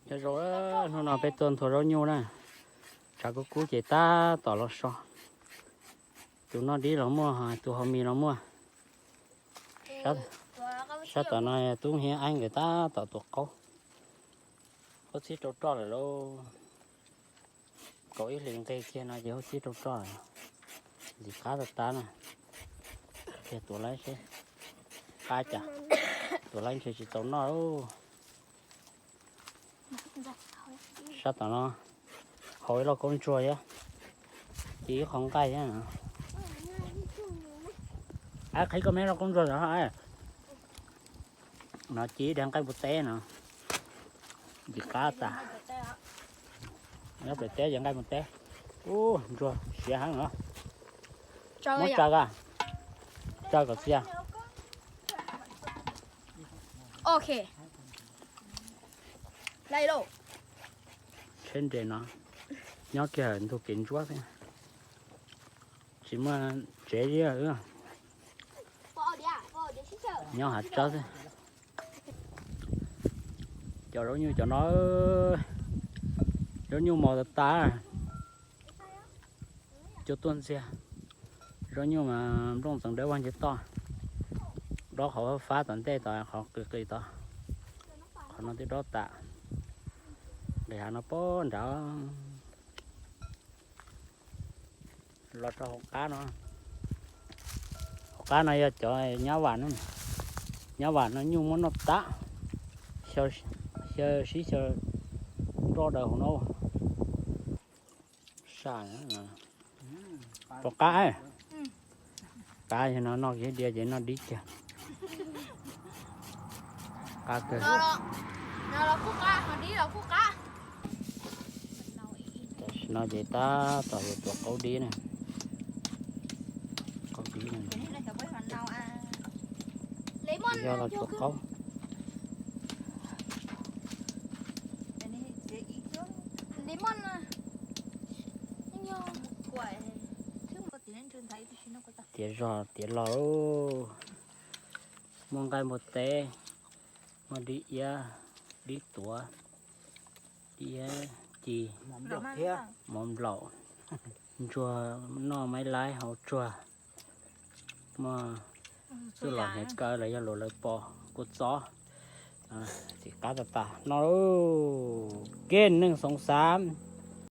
Nyob zoo, hnub no peb tuaj nthuav zaub nyuj na. Tshav kub kub ces tab tom los so. Tus noj dib los muaj, tus haus mis los muaj. Sab tom no tub hiab eeb nkawd tab tom tuav qaub. Huab txhib rau roj lawm lauj. Kaum ib hlis nqe kiag no ces huab txhib rau roj lawm. Ntxim qab tas tas na. Kiag tuav laib seb qab cas. Tuav laib ntshe tsis tau noj lauj. Sab tom no haus ib lauj kaub ntsuag thiab, ci ib qho nqaij thiab. Ab, qhib koj meb lauj kaub ntsuag ntawd. No ci ib daig nqaij npua teb no. Ntxim qab tas. Nyob pem teb ces nqaij npua teb. Ub, ntsuag siav heev no. Muab tsaws a, tsaws kom txias. Tsheb nres no nyob kiag ntug kev ntsuab thiab. Tsis muaj tsev li. Nyob hav tsawb xwb. Cov zaub nyuj cov no, zaub nyuj mos tas tas. Cua tuaj ntxiag. Zaub nyuj mas nplooj ntxeev dawb vag ncig toj. Dob qhov fab tom ntej tod, qhov qis qis tod. Qhov no twb dob tas. Nqis hav no pog nrad. Los rau hauv qab no. Hauv qab no yog cov nyab vam no. Nyab vam no nyuj muab noj tag. Xyaw sib xyaw nroj daws hauv no. Saj, rau qab. Qab yog no noj kiag diav ces noj dib kiag. Qab kawg. Tam sim no ces tab tom yuav tuav qaub dib na. Qaub dib na. Yog los tuav qaub. Tiav zog tiav laug, muaj nqaij npua teb, muaj dib iab, dib tuav, dib iab ci, mov nplaum, ntsuag noj maib laib hauv tsuag, muaj txuj lom hniav kaw los yog luag lawv pom kua txob. Ntxim qab tas tas no. Kej neej xoov xav.